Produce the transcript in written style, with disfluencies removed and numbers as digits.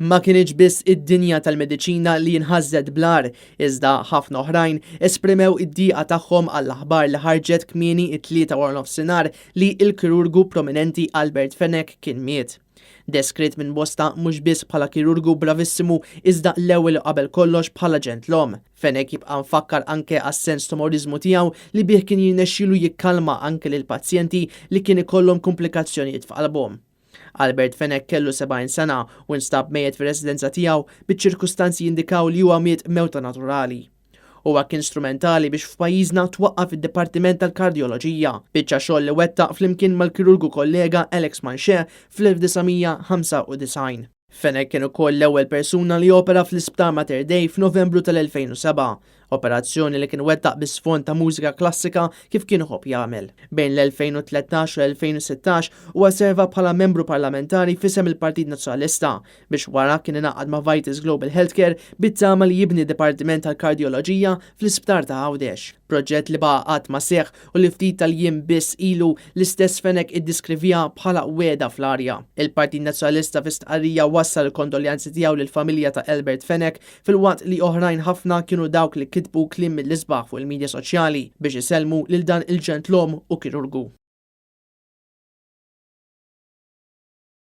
Ma kinitx biss id-dinja tal-mediċina li nħasdet bl-agħar, iżda ħafna oħrajn esprimew id-diqa tagħhom għall-aħbar li ħarġet kmieni it-Tlieta wara nofsinhar li l-kirurgu prominenti Albert Fenech kien miet. Deskritt minn bosta mhux biss bħala kirurgu bravissimu iżda l-ewwel u qabel kollox bħala ġentlom. Fenech jibqa' mfakkar anke għas-sens t'umoriżmu tiegħu li bih kien jirnexxielu jikkalma anke lil pazjenti li kien ikollhom komplikazzjonijiet f'qalbhom. Albert Fenech kellu 70 sena u nstab mejjet fir-residenza tiegħu, biċ-ċirkustanzi jindikaw li huwa miet mewta naturali. Huwa kien strumentali biex f'pajjiżna twaqqaf id-Dipartiment tal-Kardjoloġija, biċċa xogħol li wettaq flimkien mal-kirurgu kollega Alex Manché fl-1995. Fenech kien ukoll l-ewwel persuna li opera fl-Isptar Mater Dei f'Novembru tal-2007, operazzjoni li kien wettaq bi sfond ta' mużika klassika kif kien iħobb jagħmel. Bejn l-2013 u l-2016 huwa serva bħala membru parlamentari f'isem il-Partit Nazzjonalista biex wara kien ingħaqad ma' Vitas Global Healthcare bit-tama li jibni Dipartiment tal-Kardjoloġija fl-Isptar ta' Għawdex. Proġett li baqa' qatt ma seħħ u li ftit tal-jiem biss ilu l-istess Fenech iddeskriviha bħala wegħda fl-arja. Il-Partit Nazzjonalista fi stqarrija wassal il-kondoljanzi tiegħu lill-familja ta' Albert Fenech, filwaqt li oħrajn ħafna kienu dawk li kitbu kliem mill-isbaħ fuq il-midja soċjali biex isellmu lil dan il-ġentlom u kirurgu.